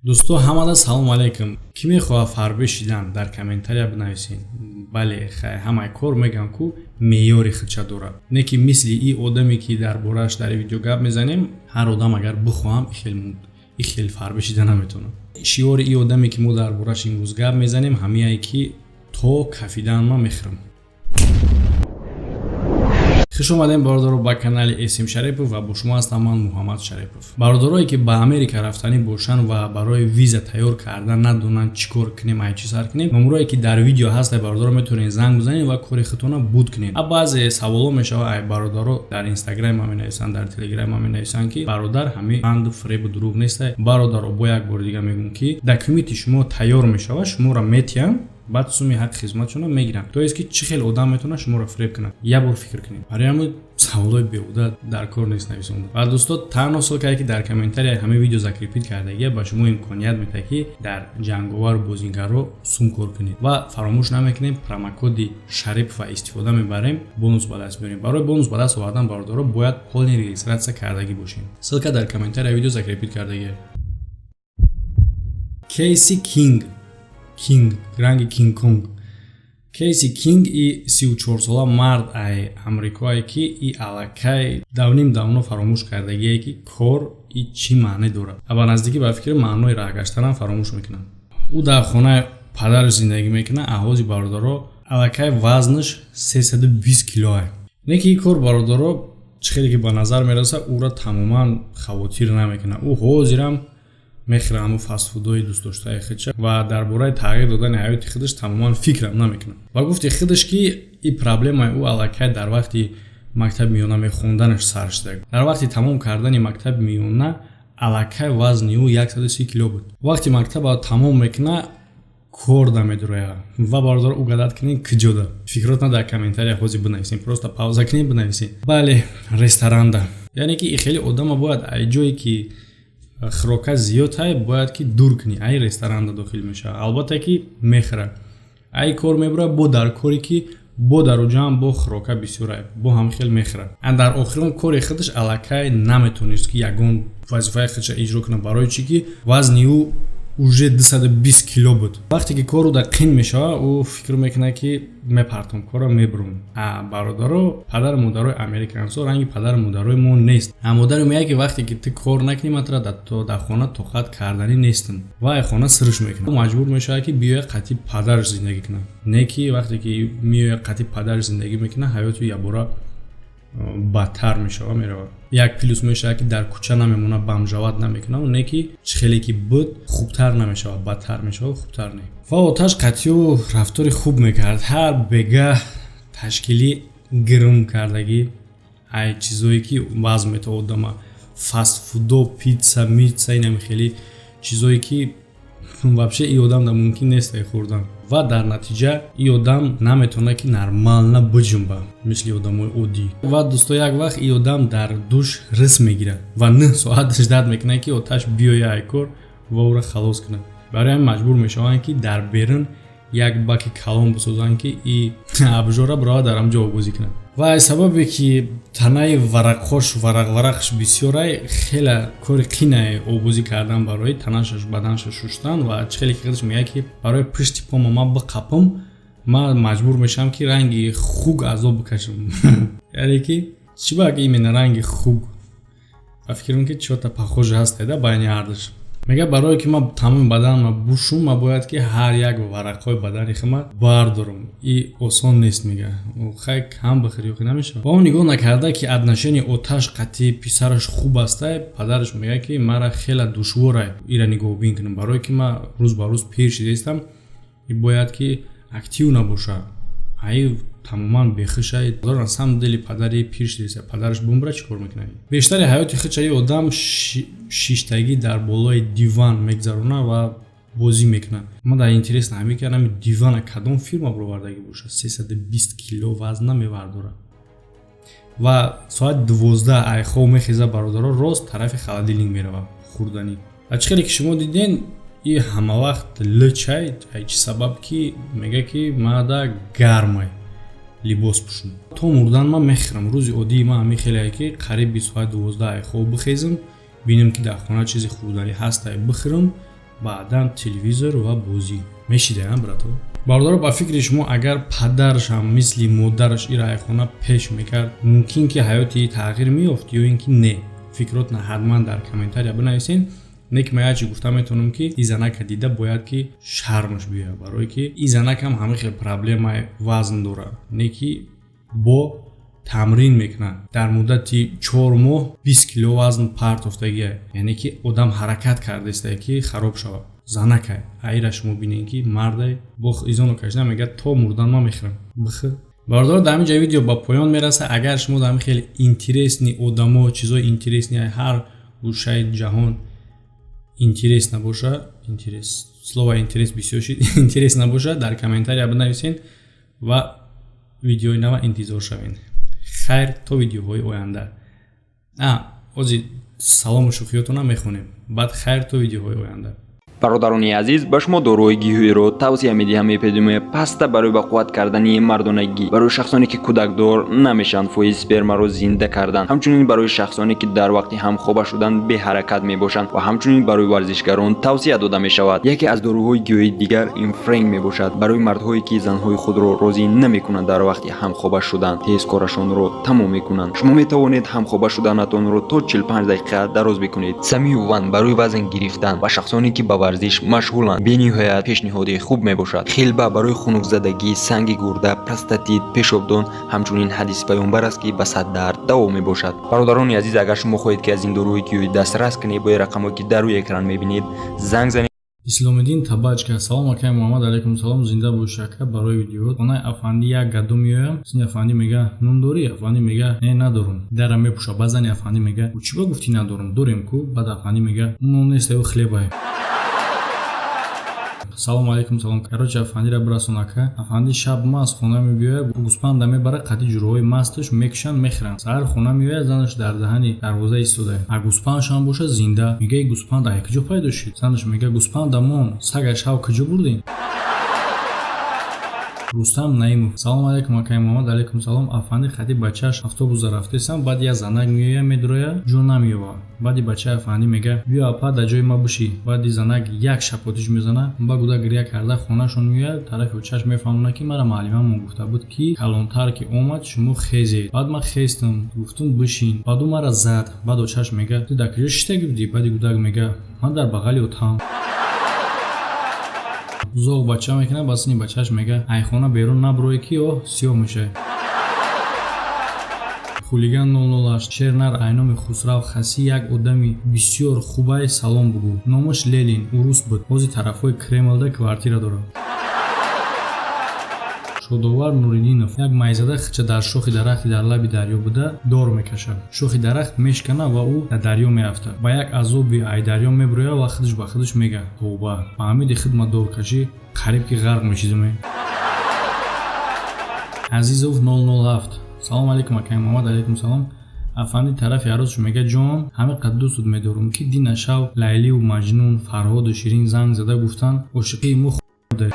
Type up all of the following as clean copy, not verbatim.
Дӯсто, ҳамада салом алейкум. Кӣ мехоҳад фарбе шидан, дар комментария бинависед. Бале, хай, ҳамаи кор мегӯям, ку меъёри худша дорад. Не ки мисли и одаме, ки дар борааш дар видео гап мезанем, ҳар одам агар бихоҳам, и хел фарбе шида наметавонад. Шиори и одаме, ки мо дар борааш имрӯз гап мезанем, ҳамияе, ки то кафидан ман мехӯрам. Хуш омадем, бародаро, ба канали Эсим Шарипов ва бо шумо ҳастам ман, Муҳаммад Шарипов. Бародарое, ки ба Америка рафтанӣ бошанд ва барои виза тайёр кардан надонанд чӣ кор кунем, ай чӣ сар кунем, номерое, ки дар видео ҳаста, бародаро, метавонед занг бизанед ва кори худтона буд кунед. А баъзе саволҳо мешава, ай бародаро дар Инстаграм ма менависанд, дар Телеграм ма менависанд, ки бародар, ҳамин фанду фиребу дурӯғ нестай? Бародаро, бо як бори дига мегӯм, ки документи шумо тайёр мешава, шуморо метиҳанд, баъд суми ҳаққи хизматшонро мегиранд. То есть ки чӣ хел одам метавонад шуморо фиреб кунад? Як бор фикр кунед. Барои ҳамин саволҳои беҳуда дар кор нест нависонда. Ва дӯсто, танҳо ссылкае, ки дар комментария ҳамин видео закрепить кардагия, ба шумо имконият медиҳад, ки дар ҷанговару бозингарро сум кор кунед. Ва фаромӯш намекунем, промокоди Шарипова истифода мебарем, бонус ба даст биёрем. Барои бонус ба даст овардан, бародаро, бояд полный регистрация кардагӣ бошем. Ссылка дар комментария видео закрепить кардагия. Кейси Кинг, Кинг ранги Кинг Конг. Кейси Кинг и 34сола мард ай Амрикое, ки и аллакай давним давно фаромӯш кардагие, ки кор и чӣ маъне дорад, ва ба наздикӣ, ба фикри маънои раҳгаштанам фаромӯш мекунад. Ӯ дар хонаи падараш зиндагӣ мекунад. Аҳози, бародаро, аллакай вазнаш 320 килоа. Не ки ин кор, бародаро, чӣ хеле ки ба назар мерасад, ӯро тамоман хавотир намекунад. Ӯ ҳозирам мехӯра ҳамун фастфудҳои дӯстдоштаи худша ва дар бораи тағйир додани ҳаёти худаш тамоман фикрам намекунад. Ва гуфти худаш, ки ин проблемаи ӯ аллакай дар вақти мактаби миёна мехонданаш сар шуда. Дар вақти тамом кардани мактаби миёна аллакай вазни ӯ 130 кило буд. Вақти мактаба тамом мекуна, кор намедурояд. Ва, бародар, угадать кунед, куҷода? Фикротна дар комментария ҳозир бинависем, просто пауза кунед, бинависем. Бале, ресторанда. Яъне ки хеле одама бояд ай ҷое, ки хӯрока зиёд ҳай, бояд ки дур кунӣ. Ай ресторанда дохил мешавад. Албатта, ки мехӯрад, ай кор мебурад, бо дар коре, ки бо дар уҷаам бо хӯрока бисёр, бо ҳам хел мехӯрад. Дар охирон кори худаш аллакай наметонист, ки ягон вазифаи худша иҷро кунад. Барои чӣ ки вазни ӯ уже 220 кило буд. Вақте ки кору дар қин мешавад, ӯ фикр мекунад, ки мепартом корро, мебурам. Бародаро, падару модарои американсо ранги падару модарои мо нест. Модари меяд, ки вақте ки ту кор накунӣ, ман тура дар хона тоқат карданӣ нестам, ва ай хона сирш мекунад. Маҷбур мешавад, ки биёяд, қатъи падараш зиндагӣ кунад. Не ки вақте ки меояд, қатъи падараш зиндагӣ мекунад, ҳаёти якбора бадтар мешава, меравад. Як плюс мешавад, ки дар кӯча намемонад, бомжовать намекунад. Не ки чӣ хеле ки буд, хубтар намешавад, бадтар мешавад, хубтар не. Ва оташ қатъиу рафтори хуб мекард. Ҳар бегаҳ ташкилӣ гирм кардагӣ, ай чизое, ки вазн метавад одама: фастфудо, питса, митса, инами хеле чизое, ки вообще и одам да мумкин нест ай хӯрдан. Ва дар натиҷа и одам наметавонад, ки нормально биҷунба, мисли одамои оддӣ. Ва, дӯсто, як вақт и одам дар душ рис мегирад ва 9 соат ждать мекунад, ки оташ биёя ай кор ва ӯро халос кунад. Барои ҳамин маҷбур мешаванд, ки дар берун як баки калон бисозанд, ки и обжора биравад, дар ҳамҷо обозӣ кунад. Ва аз сабабе ки танаи варақҳош, варақварақш бисёрай, хеле кори қинае обозӣ кардан барои танашаш, баданша шуштан. Ва чӣ хеле ки худаш мегӯяд, ки барои пушти пома ман биқапам, ман маҷбур мешавам, ки ранги хуг азоб бикашам. Яъне ки чӣ ба именно ранги хуг? Ба фикрам, ки чё-то похоже ҳастеда байни ҳардуш. Мегӯяд, барое ки ман тамоми баданама бушум, ман бояд ки ҳар як варақҳои бадани худма бардорам. И осон нест, мега. Хай, кам бихӯри, охи намешавад. Ва он нигоҳ накарда, ки отношение оташ қатъи писараш хуб астай, падараш мегӯяд, ки мара хеле душворай ира нигоҳубин кунам, барое ки ман рӯз ба рӯз пир шидаистам, бояд ки актив набоша. Ай тамоман бехушай. На самом деле падари пир шидаиста, падараш бумбра, чӣ кор мекунад? Бештари ҳаёти худша и одам шиштагӣ дар болои диван мегзарона ва бозӣ мекунад. Ма дар интересно ҳамин, ки ҳами дивана кадом фирма бировардагӣ бошад, 320 кило вазн намевардорад. Ва соати 12 ай хоб мехеза, бародаро, рост тарафи холодильник меравад, хӯрданӣ. Ва чӣ хеле ки шумо диден, и ҳамавақт личай. Ай чӣ сабаб? Ки мега, ки мада гармай, либос пӯшум. То мурдан ман мехӯрам. Рӯзи оддии ман ҳамин хеле, ки қариби соати 12 ай хоб бихезам, бинем, ки дар хона чизи хӯрданӣ ҳастай, бихӯрам. Баъдан телевизор ва бозӣ мешидаям. Брато, бародаро, ба фикри шумо, агар падарашам мисли модараш ира айхона пеш мекард, мумкин ки ҳаёти тағйир меёфт ё ин ки не? Фикротна ҳатман дар комментария бинависен. Не ки ман як чи гуфта метавонам, ки и занака дида бояд ки шармаш биёяд, барое ки и занакам ҳама хел проблемаи вазн дорад, не ки бо тамрин мекунад, дар муддати 4 моҳ 20 кило вазн партофтагия. Яъне ки одам ҳаракат кардаистае ки хароб шавад. Занакай, аира шумо бинед, ки мардай бо изоно кашида мегӯяд: «То мурдан ман мехӯрам, бихӯр». Бародаро, дар ҳамин ҷо видео ба поён мерасад. Агар шумо дар ҳамин хеле интересный одамо, чизои интересный ҳар гӯшаи ҷаҳон интерес набоша, интерес, слово интерес бисёр шид, интерес набоша, дар комментария бинависен ва видеои нава интизор шавед. Хайр, то видеоҳои оянда. А ози салому шӯхиётона мехонем, баъд хайр, то видеоҳои оянда. Бародарони азиз, ба шумо доруҳои гиёҳиро тавсия медиҳам. Эпидемия паста барои ба қувват кардани мардонагӣ, барои шахсоне ки кӯдакдор намешаванд, фоизи спермаро зинда кардан, ҳамчунин барои шахсоне ки дар вақти ҳамхоба шудан беҳаракат мебошанд ва ҳамчунин барои варзишгарон тавсия дода мешавад. Яке аз доруҳои гиёҳии дигар ин френг мебошад, барои мардҳое ки занҳои худро розӣ намекунанд, дар вақти ҳамхоба шудан тез корашонро тамом мекунанд. Шумо метавонед ҳамхоба шуданатонро то 45 дақиқа дароз бикунед. Самиюван барои вазн гирифтан ва шахсоне ки ба варзиш машғуланд, бениҳоят пешниҳоди хуб мебошад. Хилба барои хунукзадагӣ, санги гурда, простатит, пешобдон. Ҳамчунин ҳадиси паёмбар аст, ки ба сад дард даво мебошад. Бародарони азиз, агар шумо хоҳед, ки аз ин доруҳои гиёҳӣ дастрас кунед, бо рақамҳое ки дар рӯи экран мебинед, занг занед. Исломиддин Табачка: «Салом, акай Муҳаммад». Алайкум салом, зинда бош, ака, барои видео. Хонаи афандӣ як гадо меоям. Сини афандӣ мега: «Нун дорӣ?» Афандӣ мега: «Не, надорум». Дара мепӯша. Баъд зани афандӣ мега: «Чӣ ба гуфтӣ надорум, дорем ку?» Баъд афандӣ мега: «Нон нест, аю хлебай». Салому алайкум, салом. Короче, афандиро бирасон, ака. Афанди шаб маст хона мебиёяд, гӯспанда мебара, қади ҷуроҳои масташ мекушанд, мехӯранд. Саҳар хона меояд, занаш дар даҳани дарвоза истода, а гӯспандшам боша зинда. Мега: «И гӯспанд ай куҷо пайдо шуд?» Занаш мега: «Гӯспанда мон, сага шав куҷо бурдем?» Рустам Наимов: «Салому алайкум, акай Муҳаммад». Алайкум салом. Афанди хати бачааш автобуса рафтесам, баъд як занак меоя, медроя, ҷо намеёва. Баъди бачаи афандӣ мега: «Биё, апа, дар ҷои ма бишӣ». Баъди занак як шапотиш мезана, ба гуда гиря карда хонашон меояд. Тарафи очаш мефаҳмонад, ки мара муаллимамон гуфта буд, ки калонтар ки омад, шумо хезед. Баъд ман хестам, гуфтум бишин, баъд ӯ мара зад. Баъд очаш мега: «Ту дар куҷо шиштагӣ будӣ?» Баъди гудак мега: «Ман дар бағали отам». Зоғ бача мекунад, ба сини бачааш мега: «Айхона берун набурое, ки оҳ сиёҳ мешавӣ». Хулиган 008: «Шер нар айноми Хусрав Хасӣ як одами бисёр хубай, салом бугӯ. Номаш Ленин, урус буд, ҳозир тарафҳои Кремлда квартира дорад». Шодовар Нуриддинов: «Як майзада хича дар шохи дарахти дар лаби дарё буда дор мекашад. Шохи дарахт мешкана ва ӯ дар дарё меафтад. Ба як азоби ай дарё мебирояд ва худаш ба худаш мега: тоба, ба ҳамиди худ ма доркашӣ қариб ки ғарқ мешидаме». Азизов 007: «Салому алайкум, акай Муҳаммад». Алайкум салом. Афанди тарафи арӯсш мега: «Ҷон, ҳамин қад дӯстут медорум, ки дина шав Лайливу Маҷнун, Фарҳоду Ширин занг зада гуфтанд, ошиқии мо худа».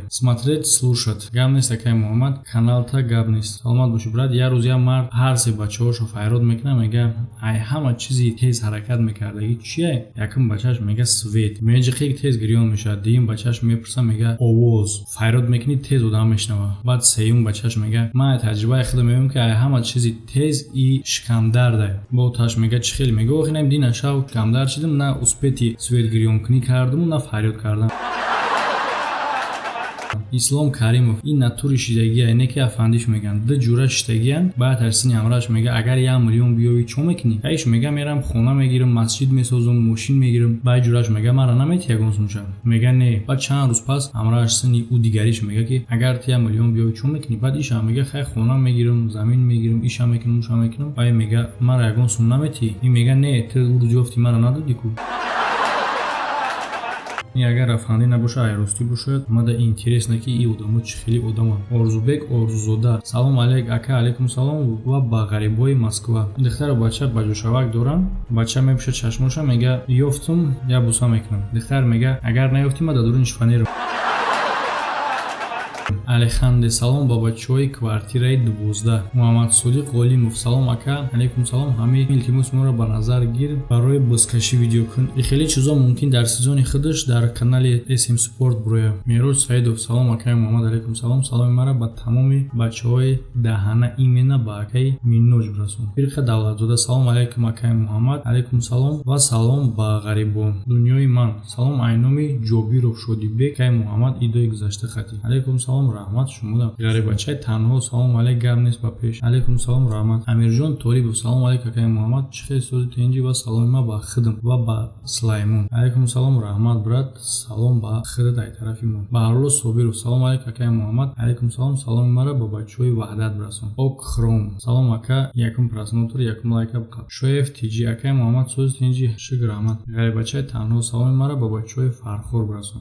Смотреть, слушать. Гап нест, акай Муҳаммад, каналта гап нест. Саломат бошӣ, брат. Як рӯз як мард ҳар се бачаҳошо файрод мекунад, мега: «Ай ҳама чизи тез ҳаракат мекардагӣ чие?» Якум бачааш мега: «Свет». Меҷиқи тез гирён мешавад. Дуюм бачааш мепурса, мега: «Овоз файрод мекунӣ, тез одам мешунава». Баъд сеюм бачааш мега: «Ман таҷрибаи худам мегӯям, ки ай ҳама чизи тез и шикамдарда». Бо таш мега: «Чӣ хел?» Мега: «Охинам дина шав шикамдард шидам, на успети свет гирёнкунӣ кардаму, на фарёд кардам». Ислом Каримов: «Ин натури шидагия, не ки афандиш мегӯянд ду ҷура шидагиян». Баъд ҳарсини ҳамраҳаш мега: «Агар 1 миллион биёвӣ, чо мекунӣ?» Аиш мега: «Мерам, хона мегирам, масҷид месозам, мошин мегирам». Баъд ҷураш мега: «Мара намети ягон сумша?» Мега: «Не». Баъд чанд рӯз пас ҳамраҳаш сини ӯ дигариш мега, ки агар ту 1 миллион биёвӣ, чо мекунӣ? Баъд ишам мега: «Хай, хона мегирам, замин мегирам, иша мекунам, уша мекунам». Баъд мега: «Мара ягон сум наметӣ?» Ин мега: «Не, ту ӯ рӯз ёфти, мара надодӣ ку». Ин агар афандӣ набошад, айростӣ бошад. Мада интересно, ки ин одамо чӣ хели одаманд. Орзубек Орзузода: «Салом алейк, ака». Алейкум салом ва ба ғарибҳои Москва. Духтару бача ба ҷӯшавак доранд. Бача мепӯшад чашмоша, мега: «Ёфтум, як буса мекунам». Духтар мега: «Агар наёфтӣ, ма дар дуруни шифонерам». Алеханде, салом ба бачаҳои квартираи 12. Муҳаммадсодиқ Ғолимов, салом, ака. Алейкум салом. Ҳамаи, илтимос, моро ба назар гир, барои бузкашӣ видео кун. Хеле чизо мумкин дар сезони худаш дар канали SM Спорт бурояд. Мероҷ Саидов, салом, акаи Муҳаммад. Алейкум салом. Саломи мара ба тамоми бачаҳои даҳана, именно ба акаи Миноҷ бирасон. Фирқа Давлатзода, салом алейкум, акаи Муҳаммад. Алейкум салом ва салом ба ғарибон. Дунёи ман, салом айноми Ҷобиров Шодибек, акаи Муҳаммад, идои гузашта хатӣ. Алейкум салом, раҳмат шумода. Ғарибачаи танҳо, салом алейк, гап нест, ба пеш. Алейкум салом, раҳмат. Амирҷон Торибов, салом алейк, акаи Муҳаммад, чӣ хел сози, тинҷӣ? Ва саломи ма ба худам ва ба Сулаймон. Алейкум салом, раҳмат, брат, салом ба худат ай тарафи мо. Баҳрулло Собиров, салом алейк, акаи Муҳаммад. Алейкум салом, саломи мара ба бачаҳои Ваҳдат бирасон. Окхром, салом, ака, якум просмотр, якум лайка. Шоев Тиҷи, акаи Муҳаммад, сози, тинҷӣ, шукр, раҳмат. Ғарибачаи танҳо, саломи мара ба бачаҳои Фархор бирасон.